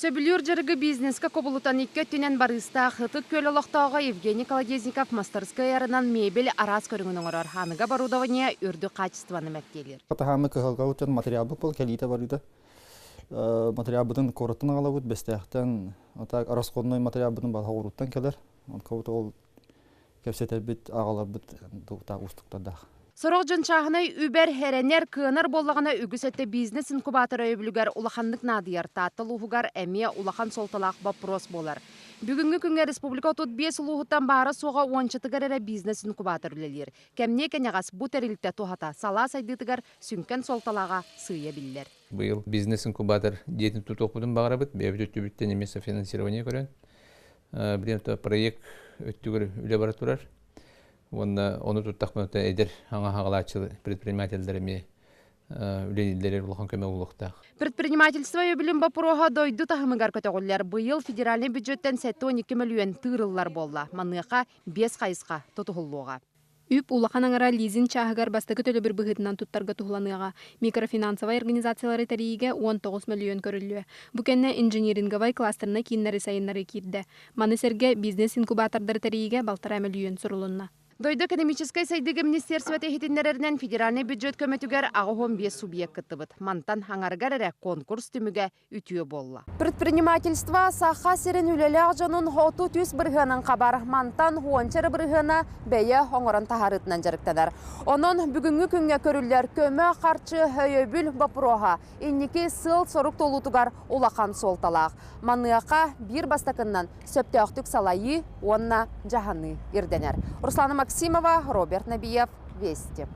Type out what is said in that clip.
Сөбүлүүр дьарыгы бизнеска кубулутан икки өттүнэн барыыстаах Ытык Күөл олохтооҕо Евгений Колодезников мастарыскыай арынан мебель араас көрүҥүн оҥорор. Аныгы оборудование үрдүк хаачыстыбаны мэктиэлиир. Таһаамы кыһалҕабыттан материалбыт бол кэлиитэ барыыта. Материалбытын куораттан аҕалабыт, Бэстээхтэн, так расходной материалбытын балаҕа кэлэр. Онкобут ол кэпсэтэрбит, аҕаларбыт уустуктардаах. Сорох дьон чааһынай үбэр, эрэнэр, кыанар буоллаҕына үгүс өттө бизнес-инкубатор өйөбүлүгэр улаханнык наадыйар. Таатта улууһугар эмиэ улахан суолталаах боппуруос буолар. Бүгүҥҥү күҥҥэ республика 35 улууһуттан баара-суоҕа уончатыгар эрэ бизнес-инкубатор үлэлиир. Кэмниэ кэнэҕэс бу тэрилтэ туһата салаа сайдыытыгар сүҥкэн суолталааҕа сыыйа биллэр. Быйыл бизнес-инкубатор дьиэтин тутуохпутун баҕарабыт. Бэйэбит өттүбүттэн эмиэ софинансирование көрөн. Билиэн проект өттүгэр үлэ бара турар. Уонна ону туттахпына эдэр аҥа хаҕалааччы предпринимателлэр эмиэ үлэлииллэригэр улахан көмө буолуохтаах. Предпринимательство өйөбүлүн боппуруоһа дойду таһымыгар көтөҕүллэр. Быйыл федеральнай бюджеттэн 72 мөлүйүөн тыырыллар буолла. Маныаха 5 хайысха тутуһуллуоҕа. Үп улахан аҥара лизинг чааһыгар бастакы төлөбүр быһыытынан туттарга туһуланыаҕа. Микрофинансовай организациялары тэрийиигэ 19 мөлүйүөн көрүллүө. Бу кэннэ инжиниринговай кластернай кииннэри сайыннарыы киирдэ. Маны сэргэ бизнес-инкубатордары тэрийиигэ 1,5 мөлүйүөн сурулунна. Дойду экономическай сайдыыга министерствота иһитиннэрэринэн федеральнай бюджет көмөтүгэр 85 субъект кыттыбыт. Мантан аҥарыгар эрэ конкурс түмүгэ үтүө буолла. Предпринимательство Саха сирин үлэлээх дьонун 33 бырыһыанын хабар. Мантан уонча эрэ бырыһыана бэйэ оҥорон таһаарыытынан дьарыктанар. Онон бүгүҥҥү күҥҥэ көрүллэр көмө харчы өйөбүл боппуруоһа инники сыал-сорук туолуутугар улахан суолталаах. Маныаха биир бастакыннан сөптөөхтүк салайыы уонна дьаһаныы ирдэнэр. Руслана Максимова, Роберт Набиев, Вести.